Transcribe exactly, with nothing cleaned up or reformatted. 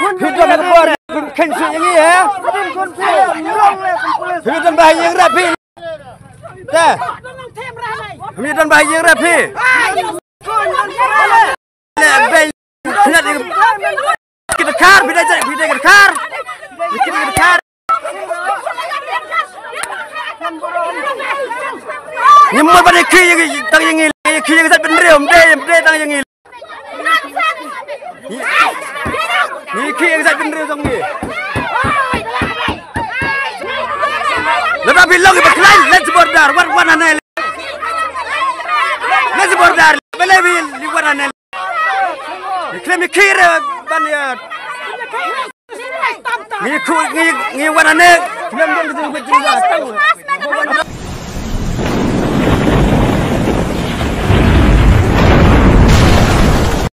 Phi don ka bor phi khein shuh ïa ngi, ha? Phi don ba ha ïing rep phi. Te. Phi don ba ha ïing rep phi. Le, be, khnat ïa ki dkhar, phi dei, phi dei ki dkhar. Phi dei ki dkhar. Ngim mut ban ïa ki, ïa ki, tang ïa ngi, ïa ki, ïa ki sait bynriew, ym dei, ym dei tang ïa ngi. Ngi ki ïa ki sait bynriew jong ngi. Lada phi long iba khlaiñ, leit sha border, wan, wan hangne. Leit sha border, balei phi wan hangne. Ngi khlem ïa ki re ban ïa. Ngi khu, ngi, ngi wan hangne. Khlem don ki jingkhuid jingkhuid.